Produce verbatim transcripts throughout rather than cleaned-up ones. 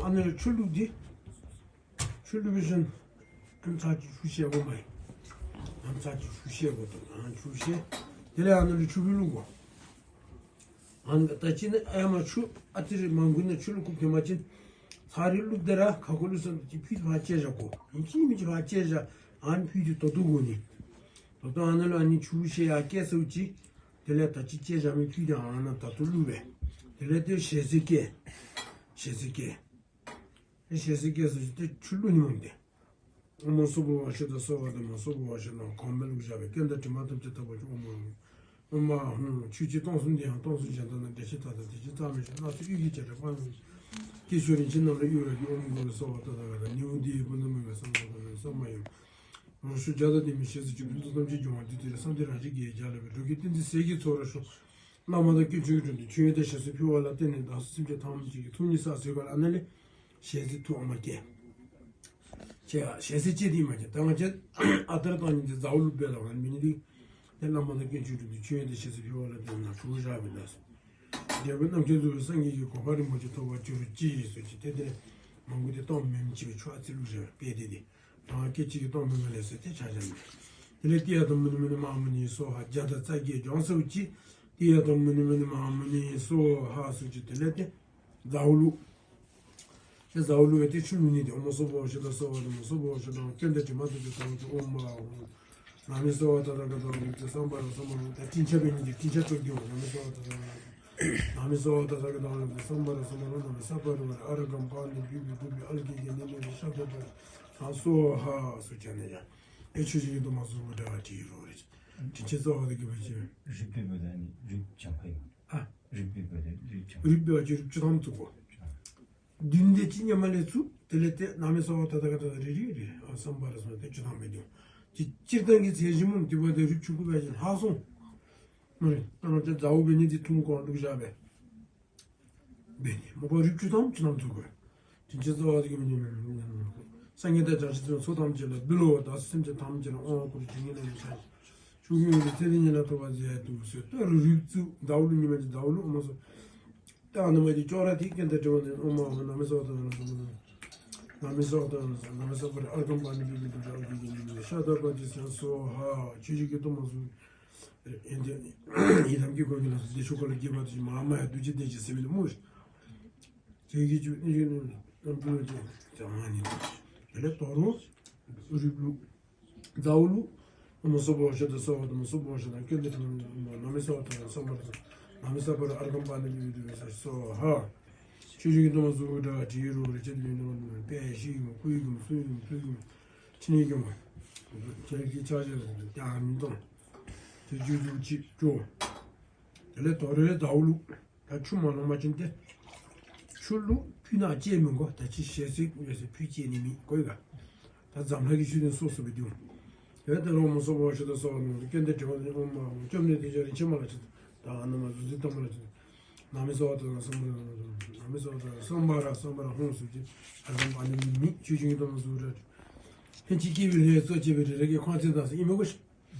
ཨ་ནི་ལས་ཆུ་བླུགས་ཏེ། ཆུ་བླུགས་པའི་ཤུལ་ཨམ་ཚ་ཅིག་ཆུ་བཤལ་དགོ་མས། ཨམ་ཚ་ཅིག་ཆུ་བཤལ་དགོ་དོ། ཨ་ཆུ་བཤལ། དེ་ལས་ཨ་ནི་ལས་ཆུ་བླུགས་དགོ། ཨ་ནི་ད་ཅི་ནི་ཨ་མ་ཆུ་ཨ་ཙི་རེ་མང་པོ་ནི་ཆུ་བླུགས་དགོཔ་ཐོན་པ་ཅིན་ཚར་རེ་བླུགས་ཏེ་ར་ཁ་ཁོ་ལུ་སོང་སྟེ་ཕུད་ཕར་བཅད་བཞག་དགོ། ཨིན་ཅི་མིན་ཅི་ཕར་བཅད་བཞག། ཨ་ནི་ཕུད་དེ་ད་ལྟོ་དགོ་ནི། ད་ལྟོ་ཨ་ནི་ལུ་ཨ་ནི་ཆུ་བཤལ་ཡར་བསྐྱལ་ཚརཝ་ཅིག། དེ་ལས་ད་ཅི་བཅད་བཞག་མི་ཕུད་དེ་ཨ་ནཱ་ད་ལྟོ་བླུགས་པས། དེ་ལས་ཏེ་ཞལ་ཟས་བསྐྱལ། ཞལ་ཟས་བསྐྱལ། ཞལ་ཟས་བསྐྱལ་ཚརཝ་ཅིག་ཏེ་ཆུ་བླུགས་ནི་འོང་སྟེ། ཨོཾ་སྭ་བྷཱ་ཝ་ཤུདྡྷ་སྭཱ་ཧཱ། ཨོཾ་སྭ་བྷཱ་ཝ་ཤུདྡྷ་སྭཱ་ཧཱ། གོང་མ་བླུགས་བཞག་པའི་རྐྱེན་དང་དྲི་མ་ཐམས་ཅད་དག་པར་གྱུར། ཨོཾ་ཨཱཿཧཱུྃ། ཨོཾ་ཨཱཿཧཱུྃ། ཆོས་སྐྱོང་སྟོང་གསུམ་དེ་ཡང་། སྟོང་གསུམ་གཞན་དག་རྣམས། བདེ་གཤེགས་མཐའ་དག་དེ་བཞིན་གཤེགས། རྩ་མེད་ཆོས་རྣམས་སྣང་སྲིད་དབུས་ཀྱི་བྱ་བྲལ་དཔག་མེད་པ། སྐྱེ་མཆོག་རིན་ཆེན་རྣམས་ལ་གཡོ་བའི་དགྲ། ཨོཾ་གུ་རུ་སྭཱ་ཧཱ་ད་ཐཱ་ག་ཏ། ནེའུ་ཏེ་བུདྡྷ་མུ་ནེ་སྭཱ་ཧཱ་ད་ཐཱ་ག་ཏ། སྭཱ་མ་ཡ། རོ་ཤུལ་བརྒྱ་དང་ལྡན་མའི་ཞལ་གཟིགས་ཀྱི། ཕུན་ཚོགས་ཐམས་ཅད་འབྱུང་བ་འདི་ལྟར། བསམ་གཏན་རང་བཞིན་གྱི་ཡེ་གྱལ་ལ་སྦས། འགྲོ་ཀུན་ཏིང་འཛིན་ཟས་ཀྱི་ཚོགས་རབ་ཤོར། བླ་མ་དང་དཀོན་མཆོག་གི་དྲུང་དུ། མཆོད་ཡོན་དང་ཞལ་གསུམ་ཕུལ་བ་ལ་བརྟེན་ནས། བདག་སོགས་སེམས་ཅན་ཐམས་ཅད་ཀྱི་ཐུགས་ཉིད་བསགས་ཟེར་བ་ལ་ཨ་ནཱ་ལས་ཞལ་ཟས་འཐུ་ཨ་མ་བསྐྱལ། ཅེས་ཞལ་ཟས་བཅད་དེ་མ་བསྐྱལ། ད་ང་བཅས་ཨ་རྟག་ར་བཏང་ནི་འདི་ཛའ་བོ་ལུ་འབད་ལ་ཨ་ནི་འབད་ནི་འདི། ཏེ་བླ་མ་དང་དཀོན་མཆོག་གི་དྲུང་དུ་མཆོད་ཡོན་དང་ཞལ་གསུམ་ཕུལ་བ་ལ་བརྟེན་ནས་བཞག་པས་ལགས་སོ། འབྲས་བུ་རྣམ་མཁྱེན་རྫོགས་པའི་སངས་རྒྱས་ཀྱི་གོ་འཕང་རིན་པོ་ཆེ་ཐོབ་པར་གྱུར་ཅིག་ཟེར་ཅིག། ཏེ་དེ་མང་པོ་དེ་གཏོརམ་མེནམ་ཅིག་སྦེ་ཆུ་ཨ་ཙི་བླུགས་བཞག་པས། དཔེ་དེ་དེ། ད་སྐད་ཅིག་གིས་གཏོརམ་མེནམ་ལས་ཟེར་ཏེ་ཆ་བཞག་མས། དེ་ལས་ཏདྱ་ཐཱ་མུ་ནི་མུ་ནི་མ་ཧཱ་མུ་ནི་སྭཱ་ཧཱ། བརྒྱ་དང་རྩ་བརྒྱད་བགྱང་ཚརཝ་ཅིག། ཏདྱ་ཐཱ་མུ་ནི་མུ་ནི་མ་ཧཱ་མུ་ནི་སྭཱ་ཧཱ་ཟེར་ཅིག། དེ་ལས་ཏེ་ཛའ་བོ་ལུ། ཏེ་ཛའ་བོ་ལུ་སྦེ་ཏེ་ཆུ་བླུགས་ནི་འདི། ཨོཾ་སྭ་བྷཱ་ཝ་ཤུདྡྷ་སྭཱ་ཧཱ་ད། ཨོཾ་སྭ་བྷཱ་ཝ་ཤུདྡྷ་ཨོཾ། རྐྱེན་དང་དྲི་མ་ཐམས་ཅད་དག་པར་གྱུར། ཨོཾ་ཨཱཿཧཱུྃ། ན་མི་སྭཱ་ཧཱ་ད་ཐཱ་ག་ཏ་ཨོཾ་ཏེ་སམྦྷ་ར་སམྦྷ་ར་ད་སྤྲིན་ཆབ་འབད་ནི་འདི་སྤྲིན་ཆབ་དཀྲོག་སྟེ་འོང་། ན་མི་སྭཱ་ཧཱ་ད་ཐཱ་ག་ཏ། ན་མི་སྭཱ་ཧཱ་ད་ཐཱ་ག་ཏ་ཨོཾ་ཏེ་སམྦྷ་ར་སམྦྷ་ར་ན་མི་སྭ་པ་རི་ཝཱ་ར་ཨ་ར་གམ་པཱ་ཎི་བི་བི་དྷུ་བི་ཨཱ་ལ་ཀྱེ་གེ་ནི་ནི་ཧྲ་ད་པ་ར་ཧ་སྭཱ་ཧཱ་ཟེར་བྱས་ནས་ཡ། ཨེ་ཆོས་ཀྱི་སྐྱོང་སྟོང་པ་གཟུགས་སྐུ་འདྲ་བ་དྲི་ཡི་རོ་རེ། དྲིན་ཅན་རྩ་བ་དང་མཁྱེན་པ་ཅན། རིག་པའི་བུ་དང་ནི་རིགས་འཇམ་པ་ཡིན། ཨ། རིག་པའི་བུ་དང་རིགས་འཇམ་པ། རིག་པའི་བུ་ཅིག་རིགས་བཅུ་ཐམ་བཙུགས་དགོ། བདུན་དེ་ཅིག་སྔོན་མ་ལས་བཙུགས། དེ་ལས་ཏེ་ན་མི་སྭཱ་ཧཱ་ད་ཐཱ་ག་ཏ་རེ་རེ་རེ། ཨ་སམྦྷ་ར་སམྦྷ་ར་ཏེ་བཅུ་ཐམ་འབད་དེ་འོང་། ཅི་སྤྱིར་བཏང་གི་ཚད་གཞི་སྨོ། དེ་འབདཝ་ད་རིགས་ཆུང་ཀུ་འབད་བ་ཅིན་ལྷག་སོང་། མ་རེད། ད་ང་བཅས་ཛའ་བོ་འབད་ནི་འདི་ཐུམ་གང་བླུགས་བཞག་པས། འབད་ནི་མ་པ་རིགས་བཅུ་ཐམ་བཅུ་ཐམ་བཙུགས་དགོ། དྲིན་ཅན་རྩ་བ་དང་མཁྱེན་པ་ཅན། སངས་རྒྱས་དང་བྱང་ཆུབ་སེམས་དཔའི་ཚོགས་ཐམས་ཅད་ལ་འབུལ་ལོ། བདག་སོགས་སེམས་ཅན་ཐམས་ཅད་ལ་དབང་བསྐུར་ཞིང་ཡོན་ལ་ཡང་ཆ་ཆོས་ཀྱི་ཡོན་ཏན་ཚད་དང་ཉེ་ལ་ཐོབ་པར་མཛད་དུ་གསོལ། ད་རུང་རིགས་བཙུགས། ཛའ་བོ་ལུ་ཉི་མ་ཅིག་ཛའ་བོ་ལུ་ཨོཾ་སྭ། ད་ཨ་ནི་མ་འདི་ཅོག་ར་འཐད། རྐྱེན་དང་དྲི་མ་ཐམས་ཅད། ཨོཾ་ཨཱཿཧཱུྃ། ན་མི་སྭཱ་ཧཱ་ད་ཐཱ་ག་ཏ་ཨོཾ། ན་མི་སྭཱ་ཧཱ་ད་ཐཱ་ག་ཏ་ཨོཾ། ན་མི་སྭ་པ་རི་ཝཱ་ར་ཨ་ར་གམ་པཱ་ཎི་བི་བི་དྷུ་བི་ཨཱ་ལ་ཀྱེ་གེ་ནི་ནི་ཧྲ་ད་པ་ར་ཧ་སྭཱ་ཧཱ། ཆོས་ཀྱི་སྐྱོང་སྟོང་པ་གཟུགས། ཨེ་འདི་ཡི་དམ་གྱི་སྒོ་གི་ལ་སོགས་བདེ་མཆོག་འཁོར་ལོ་རྒྱས་པ་དེ་བཞིན་མ་ཧཱ་མ་ཡ་རྡོ་རྗེ་གདན་བཞི་ཟེར་མི་འདི་སྨོ། དེ་གི་བཅུད་ནི་ཡོད་ནི་རྣམ་པར་ཅན་ཅང་མ་ནི། དེ་ལས་དོ་རུང་རིགས་བླུགས། ཛའ་བོ་ལུ་ཨོཾ་སྭ་བྷཱ་ཝ་ཤུདྡྷ་སྭཱ་ཧཱ་ད། ཨོཾ་སྭ་བྷཱ་ཝ་ཤུདྡྷ་ཨོཾ། རྐྱེན་དང་དྲི་མ་ཐམས་ཅད་ན་མི་སྭཱ་ཧཱ་ད་ཐཱ་ག་ཏ་ཨོཾ་སམྦྷ་ར་ན་མི་སྭ་པ་རི་ཝཱ་ར་ཨ་ར་གམ་པཱ་ཎི་བི་བི་དྷུ་བི་སྭཱ་ཧཱ་ཧཱ། ཆོས་ཀྱི་སྐྱོང་སྟོང་པ་གཟུགས་སྐུ་འདྲ་བ་དྲི་ཡི་རོ་རེ། ལྕེ་ཡི་རོ་རེ། དཔལ་ཡེ་ཤེས་ཀྱི་མ། སྐུ་ཡི་མ། གསུང་གི་མ། ཐུགས་ཀྱི་མ། ཕྲིན་ལས་ཀྱི་མ། ཁྱེད་ཀྱི་ཕྱག་རྒྱ་ཡང་མི་གཏོང་། དེ་བཅུ་དྲུག་ཅིག་བཅུ། དེ་ལས་དོ་རུང་ཛའ་བོ་ལུ། ད་ཆུ་མ་ལོངས་པ་ཅིན་ཏེ་ཆུ་བླུགས་ཕུད་ནང་བཅད་མི་དགོ། ད་ཅི་ཞལ་ཟས་ཡོད་ཟེར་ཕུད་བཅད་ནི་མི་དགོ་ག། ད་འཛམ་ལྷ་གི་མཆོད་རྟེན་སོ་སོ་སྦེ་འདི་འོང་། དེ་ལས་ད་རུང་ཨོཾ་སྭ་བྷཱ་ཝ་ཤུདྡྷ་སྭཱ་ཧཱ་ད་ཨོཾ། རྐྱེན་དང་དྲི་མ་ཐམས་ཅད་ཨོཾ་ཨཱཿཧཱུྃ། སྐྱོབ་ནི་དེ་ཅི་རིན་ཆེན་མ་ལ་ཅི། ད་ཨ་ནཱ་མ་གཟུགས་ཅན་དང་མ་ལ་ཅི། ན་མི་སྭཱ་ཧཱ་ད་ཐཱ་ག་ཏ་སམྦྷ་ར། ན་མི་སྭཱ་ཧཱ་ད་ཐཱ་ག་ཏ་སམྦྷ་ར་སམྦྷ་ར་ཧཱུྃ་ཟེར་ཅིག། ཨ་ནཱ་མ་ནི་མི་ཆོས་ཀྱི་སྐྱོང་སྟོང་པ་གཟུགས་སྐུ་འདྲ་བ་དྲི། ལྷན་ཅིག་སྐྱེས་པའི་ལྷའི་གཙོ་བྱས་པའི་རི་རབ་ཀྱི་ཁང་ཚན་དང་ཟེར་ཨིན་མས་གོ་ཤིག།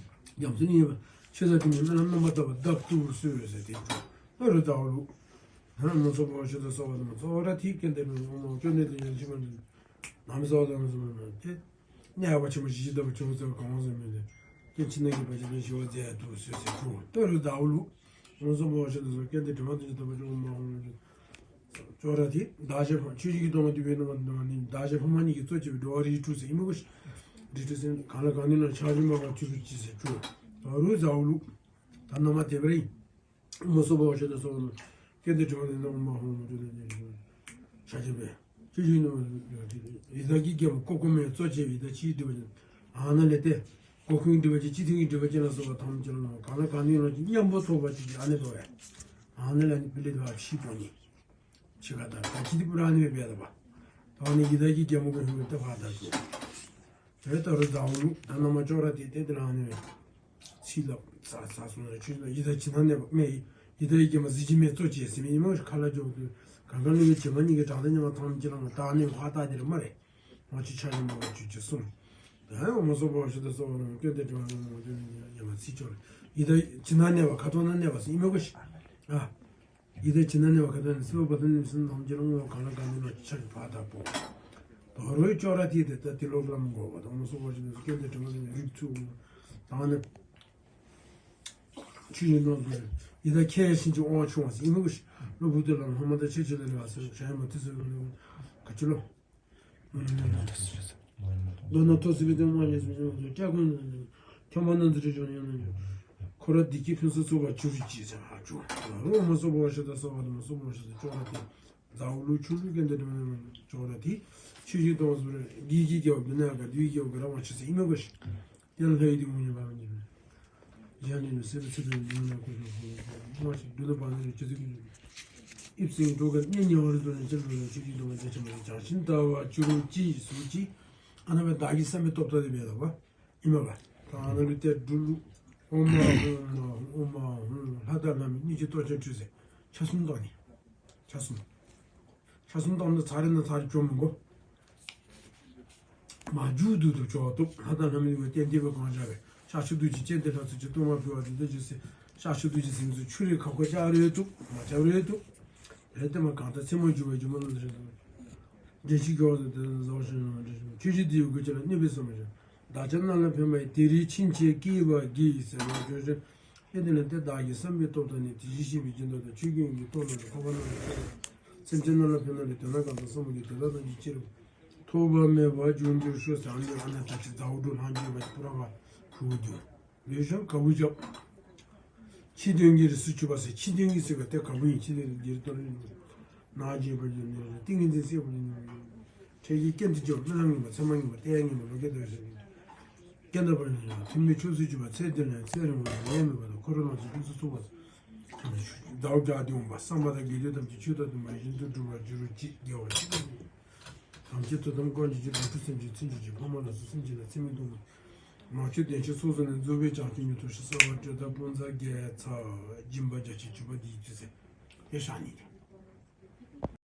རྒྱ་མཚོ་ནི་ཡོད་པ། ཆོས་ཟབ་ཏུ་མི་སྨྲ་རྣམ་པར་དག་པ་བདག་ཏུ་གསོལ་ཟེར་དེ་ད་རུང་ཛའ་བོ་ལུ། ཨོཾ་སྭ་བྷཱ་ཝ་ཤུདྡྷ་སྭཱ་ཧཱ་ད་ཨོཾ། ཅོག་ར་འཐད། རྐྱེན་དང་དྲི་མ་ཨོཾ་ཨཱཿཧཱུྃ། སྐྱོབ་ནི་དེ་ཅི་རིན་ཆེན་མ་ལ་ཅི། ན་མི་སྭཱ་ཧཱ་ད་ཐཱ་ག་ཏ་སམྦྷ་ར་ཏེ། གནས་པ་ཆེན་པོ་བཞི་བཅུ་ཞེ་བརྒྱད་པ་གང་བ་ཟེར་མི་འདི། རྐྱེན་ཕྱི་ནང་གི་བར་ཆད་ཞི་བར་མཛད་དུ་གསོལ་ཟེར་ཞུ། ད་རུང་ཛའ་བོ་ལུ། ཨོཾ་སྭ་བྷཱ་ཝ་ཤུདྡྷ་སྭཱ་ཧཱ་ད་ཨོཾ། རྐྱེན་དང་དྲི་མ་ཐམས་ཅད་དག་པར་གྱུར། ཨོཾ་ཨཱཿཧཱུྃ། ཅོག་ར་འཐད། བདག་གཞན་ཕ་མ་ཆོས་ཀྱི་སྐྱོང་སྟོང་པ་འདུས་པའི་ནང་ན་ནི་བདག་གཞན་ཕ་མ་གཉིས་ཀྱིས་གཙོ་བྱས་པའི་འགྲོ་བ་རིགས་དྲུག་ཟེར་ཨིན་མས་གོ་ཤིག། རིགས་དྲུག་ཟེར་གང་ལ་གང་འདུལ་ནང་ཆགས་ཞེན་མ་གང་བཅུ་དྲུག་ཅིག་ཟེར་ཞུ། ད་རུང་ཛའ་བོ་ལུ། ད་ནཱ་མ་དེ་སྦེ་ར་ཨིན། ཨོཾ་སྭ་བྷཱ་ཝ་ཤུདྡྷ་སྭཱ་ཧཱ་ད་ཨོཾ། རྐྱེན་དང་དྲི་མ་ཐམས་ཅད་ཨོཾ་ཨཱཿཧཱུྃ་ཧཱུྃ་ཆོས་ཀྱི་སྐྱོང་སྟོང་པ་གཟུགས་སྐུ་འདྲ་བ་དྲི། ཡི་དྭགས་ཀྱི་རྒྱལ་མོ་ཀོ་ཀོ་མའི་གཙོ་བྱས་པའི་ཡི་དྭགས་ཅིག་འདུས་པ་ཅིན། ཨ་ནཱ་ལས་ཏེ་ཀོ་ཀོའི་སྒྲིབ་པ་ཅིག་སྤྱི་མཐུན་གྱི་སྒྲིབ་པ་ཅིག་ལ་སོགས་པ་ཐམས་ཅད་ལ་གང་ལ་གང་འདུལ་ནང་གི་མཉམ་པོ་ཐོབ་པ་ཅིག་ཨ་ནི་འབད་བས། ཨ་ནཱ་ལས་ཨ་ནི་སྤེལ་ལེ་དུ་ཕྱི་པོ་ནི། ཕྱི་ཁ་ད་ད་ཅི་འདི་པུ་ར་ཨ་ནི་སྦེ་འབད་དོ་བ། ད་ཨ་ནི་ཡི་དྭགས་ཀྱི་རྒྱལ་མོ་གི་ཧུམ་ཏེ་ཕར་ད་ཅི། དེ་ལས་ད་རུང་ཛའ་བོ་ལུ་ད་ནཱ་མ་ཅོག་ར་འཐད་དེ་དེ་ལས་ཨ་ནི་ཚིག་ལ་ས་ས་སོང་ན་ཆོས་ལ་ཡི་དྭགས་ཇི་སྣང་གནས་པ་མེད། ཡི་དྭགས་ཀྱི་རྒྱལ་མོ་གཟི་བརྗིད་མའི་གཙོ་བྱས་ཟེར་མི་ཨིན་མས། ཁ་ལ་འཇོག་དུས་གང་ག་ལུ་ཡང་བྱེ་མ་སྙེད་ཀྱི་གྲངས་དང་མཉམ་པ་ཐམས་ཅད་ལ་ད་ཨ་ནི་ཧ་ད་དེ་ར་མ་རེད། མ་ཅིག་ཆ་ཞིག་མ་པ་ཅིག་ཅིག་གསུངས། ད་ཡང་ཨོཾ་སྭ་བྷཱ་ཝ་ཤུདྡྷ་སྭཱ་ཧཱ་ད་ཨོཾ། རྐྱེན་དང་དྲི་མ་ཐམས་ཅད་ཨོཾ་ཨཱཿཧཱུྃ་ཆོས་ཀྱི་སྐྱོང་སྟོང་པ་གཟུགས་སྐུ་འདྲ་བ་དྲི། ཡི་དྭགས་ཇི་སྣང་གནས་པ་ཁ་ཐུག་ན་གནས་པ་ཟེར་ཨིན་མས་གོ་ཤིག། ཨ། ཡི་དྭགས་ཇི་སྣང་ནས་བ་ག་དང་ནི་སྲིད་པ་བར་དོ་ནི་སྲིད་ཐམས་ཅད་ལ་བསྔོ་བ་གང་ལ་གང་འདུལ་ལ་ཕྱག་གི་བར་དང་པོ། དོ་རུང་ཅོག་ར་དེ་དེ་ལྟ་དེ་ལོག་ལམ་འགོག་པ་དང་མ་སོགས་པ་ཅི་ནི་སྐད་དེ་དྲི་མ་ཟེར་ནས་རིགས་ཚུལ་དང་ནི། ཆོས་ཉིད་རྣམ་པར་ཡི་དྭགས་ཁྱེད་བཞིན་གྱི་དབང་ཕྱུག་པ་ཟེར་ཨིན་མོ་གོ་ཤིག། ལོ་བུ་དེ་ལ་ལྷ་མ་དང་ཆོས་ཀྱི་ལས་ལ་ཟེར་བྱ་ཡི་མ་དེ་ཟེར་ག་ཅི་ལོ། མདོར་ན་ཐོག་སྲིད་པའི་སྟེང་དམག་ཉེས་སུ་སྐྱ་ཀུན་ཁྱོད་མ་ནང་འཛིན་རེ་བྱུང་ཡང་ན་འཁོར་བ་འདི་ཀྱི་ཕུན་སུམ་ཚོགས་པར་གྱུར་ཅིག་ཟེར་ཧ་ཅུ་རོ་མ་སོགས་པ་ཞེས་དང་སོགས་པ་དང་མ་སོགས་པ་ཞེས་དང་ཅོག་ར་དེ། ཛའུ་ལུ་ཆུ་ལུ་སྐད་འདི་དྲི་མ་ནི་ཅོག་ར་དེ། ཆོས་ཀྱི་སྟོང་པ་སུ་རེ་གི་གི་རྒྱལ་བ་བི་ན་ཡ་ག་དུས་རྒྱལ་བ་ག་ར་མ་ཆུ་ཟེར་ཨིན་མོ་གོ་ཤིག། དེ་ལྷ་ཡི་དེ་ངུ་ཉེ་བ་མ་ཉེ་བ། ཡང་ནི་ནི་སེ་ར་སེ་ར་ནི་ནི་ནི་ཀུ་ཤུ་ཧོ་ཧོ་མ་ཤི་དུ་ནི་བ་ནི་རི་ཅི་ཟིག་གི་ཨིབ་སིང་འགྲོ་ག་ནི་ཉེ་བ་རི་དུ་ནི་ཅི་རུ་ནི་ཅི་གི་དུ་མ་ཅི་ཆ་མ་ནི་བྱང་ཆིན་ད་བ་ཅི་རུ་ཅི་སུ་ཅི། ཨ་ན་བའི་བདག་གི་བསམ་པའི་སྟོབས་དང་དེ་མེད་ལ་བ་ཨིན་མ་བ། ད་ཨ་ན་ལུ་ཏེ་འབྲུ་ལུ་ཨོ་མ་ཧོ་མ་ཧོ་ཨོ་མ་ཧོ་ལྷ་དང་ལྷ་མིན་གཉིས་ཀྱི་ཏོ་ཅན་ཁྲུས་ཟེར་ཆ་གསུམ་དང་ནི་ཆ་གསུམ། ཆ་གསུམ་བཏང་ན་ཚར་རེ་ན་ཚར་རེ་བཅོ་མི་དགོ། མ་འཇུ་དུ་དུ་བཅོ་བཏུབ། ལྷ་དང་ལྷ་མིན་གྱི་རྟེན་འདི་བའི་གང་བྱ་བའི་ཤ་ཆུ་དུ་ཅི་ཅན་དེ་ལྷ་ཚུ་ཅི་གཏོར་མ་ཕུལ་བ་དེ་དེ་ཅི་སེ་ཤ་ཆུ་དུ་ཅི་སེམས་སུ་ཆུ་རེ་ཁ་ཁོ་ཅག་རེ་བཏུབ་མ་ཅག་རེ་བཏུབ། རེ་ལྟེ་མ་གང་ལྟར་མཚན་མ་འཇུ་བའི་སྒྱུ་མ་ལ་རེ་བཏུབ། རྒྱལ་སྲིད་སྐྱོ་བ་དེ་ཟ་བ་ཞིག་ཡོང་བ་འདྲ་ཞིག་ཆོས་ཀྱི་དེའི་དགོས་ཆེད་ལ་གནོད་པའི་བསམ་པ་ཞིག། བདག་ཅག་རྣམས་ལ་ཕན་པ་ཡི་དེ་རིགས་ཕྱིན་ཆད་བསྐྱེད་པར་བགྱི་ཟེར་བ་བརྗོད་ཅིང་། ཨེ་དེ་ལས་ཏེ་བདག་གི་བསམ་པའི་སྟོབས་དང་ནི་དེ་བཞིན་གཤེགས་པའི་སྦྱིན་བདག་དང་ཆོས་གོས་ཀྱི་སྟོབས་རྣམས་ཀྱིས་འཕགས་པ་རྣམས་ལ་ཕན་པ་སེམས་ཅན་རྣམས་ལ་ཕན་ན་ལས་དོན་ལ་གང་དག་བསམ་པ་གྱིས་དེ་དག་ཐམས་ཅད་ཅི་རིགས་ཐོགས་པ་མེད་པར་འབྱུང་འགྱུར་ཤོག་ཟེར་ཨ་ནི་ཨ་ནི་ད་ཅི་ཛའུ་འབྲུ་ལྷག་འཇུག་པ་ཕུ་ར་བ་ཕུ་འགྱུར་ལུས་ཤོར་ག་བུ་རྒྱབ། ཕྱི་དོན་གྱི་རིགས་སུ་གྱུར་པ་ཟེར་ཕྱི་དོན་གྱི་ཟེར་བ་ཏེ་ག་བུ་ཨིན། ཕྱི་དོན་གྱི་རིགས་གཏོར་ནག་འཇིགས་པ་ཡི་ནི་ཏིང་ངེ་འཛིན་སྲས་པོ་ཡི་ནི་འཕྲལ་གྱི་རྐྱེན་དུ་གྱུར་རྨི་ལམ་ངན་པ་མཚན་མ་ངན་པ་ལྟས་ངན་པ་ལོ་སྐད་དོད་ཞེས་སྐྱེ་འདོད་པ་ཡིན་ཡང་ཐུན་མིན་ཕྱོགས་སུ་གྱུར་པ་ཚེ་འདི་ལ་ཡང་ཚེ་རིང་བ་ལ་ཡང་མེད་པ་དང་འཁོར་བ་ལ་སོགས་ཕུན་སུམ་ཚོགས་པ་ཟླཝ་བརྒྱ་སྟེ་འོང་བ་བསམ་པ་དང་དགེ་འདུན་ཐམས་ཅད་ཆོས་དང་མཐུན་པ་བཞིན་དུ་སྒྲུབ་པར་འགྱུར་རོ། ཅེས་དགེ་བ་ཅི་ཐམས་ཅད་དོ་དམ་བསྐང་ཅིང་སྤྱོད་པ་ཁྲུས་སེམས་ཀྱི་ཚུལ་འཇུག་ཅིང་ཕ་མ་ལ་སོགས་སེམས་ཅན་ལ་ཚད་མེད་སྡུག་བསྔལ་མང་སྤྱོད་བདེ་ཆེན་སོ་སོ་ནས་རྫོགས་པའི་བྱང་ཆུབ་མྱུར་ཐོབ་ཤིང་། གསོལ་བ་འདེབས་དང་དཔུང་བཟང་རྒྱལ་ཚབ་སྦྱིན་པ་རྒྱ་ཆེར་གྱུར་པ་འདི་ཡིས་ཐུགས་བརྩེ་ཡེ་ཤ་ནི།